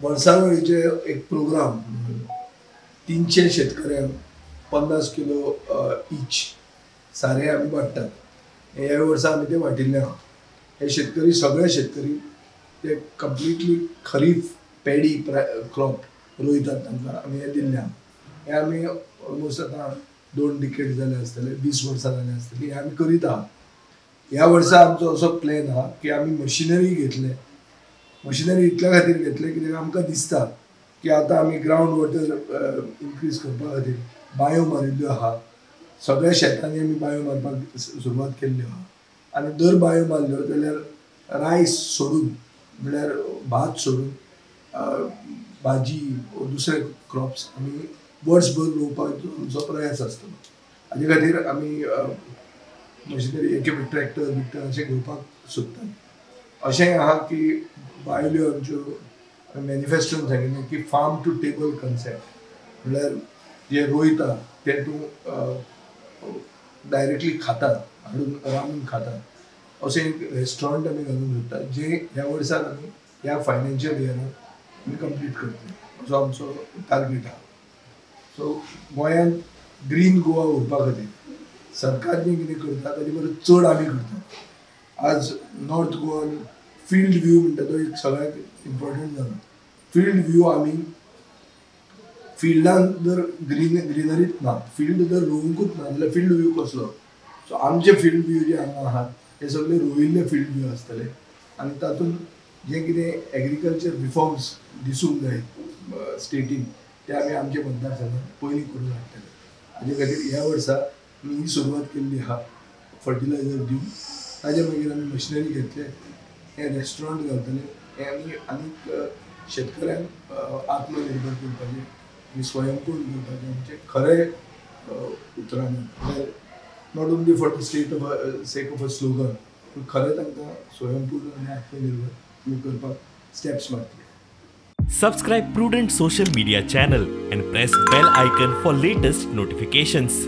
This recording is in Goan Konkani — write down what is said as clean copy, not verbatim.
वर्सावळीचे एक प्रोग्राम 300 शेतकऱ्यांक 50 किलो इच सारें आमी वांट्टात. ह्या वर्सा आमी तें वांटिल्लें आहा. हे शेतकरी सगळे शेतकरी ते कंप्लिटली खरीफ पेडी क्रॉप रोयतात, तांकां आमी हें दिल्लें आहा. हें आमी ऑलमोस्ट आतां 2 डिकेड जाले आसतले, 20 वर्सां जाले आसतली, हें आमी करीत आहा. ह्या वर्सा आमचो असो प्लॅन आहा की आमी मशिनरी घेतले. मशिनरी इतल्या खातीर घेतले कित्याक आमकां दिसता की आतां आमी ग्रावंड वॉटर इन्क्रीज करपा खातीर बांयो मारिल्ल्यो आहा. सगळ्या शेतांनी आमी बांयो मारपाक सुरवात केल्ल्यो आहा आनी दर बांयो मारल्यो जाल्यार रायस सोडून म्हळ्यार भात सोडून भाजी दुसरे क्रॉप्स आमी वर्सभर रोवपाक आमचो प्रयास आसतलो. हाजे खातीर आमी मशिनरी एक ट्रॅक्टर बिक्टर अशें घेवपाक सोदतात. अशें आहा की बायल्यो आमच्यो मॅनिफेस्टोन सांगिल्लें की फार्म टू टेबल कन्सेप्ट म्हळ्यार जे रोयता तें तूं डायरेक्टली खाता, हाडून रांदून खाता, अशें एक रेस्टॉरंट आमी घालूंक सोदतात जें ह्या वर्साक आमी ह्या फायनान्शियल इयराक आमी कंप्लीट करतले असो आमचो टार्गेट आहा. सो गोंयांत ग्रीन गोवा उरपा खातीर सरकार जें कितें करता ताजे बरोबर चड आमी करतात. आज नॉर्थ गोवान फिल्ड व्यू म्हणटा तो एक सगळ्यात इम्पॉर्टंट जाला. फिल्ड व्यू आमी फिल्डान जर ग्रिनरीच ना, फिल्ड जर रोवंकूच ना जाल्यार फिल्ड व्यू कसलो? सो आमचे फिल्ड व्यू जे हांगा आहात हे सगळे रोयिल्ले फिल्ड व्यू आसतले आनी तातूंत जें कितें एग्रीकल्चर रिफॉर्म्स दिसूंक जाय स्टेटीन ते आमी आमच्या मतदारसंघात पयलीं करून हाडटले. हाजे खातीर ह्या वर्सा आमी ही सुरवात केल्ली आहा फर्टिलायझर दिवन. ताजे मागीर आमी मशिनरी घेतले, हें रेस्टॉरंट घालतले, हें आमी आनीक शेतकऱ्यांक आत्मनिर्भर करपाचें आनी स्वयंपूर्ण करपाचें आमचें खरें उतरांनी, म्हळ्यार not only for the state of sake of a slogan, पूण खरें तांकां स्वयंपूर्ण आनी आत्मनिर्भर आमी करपाक steps मारतले. Subscribe Prudent social media channel and press bell icon for latest notifications.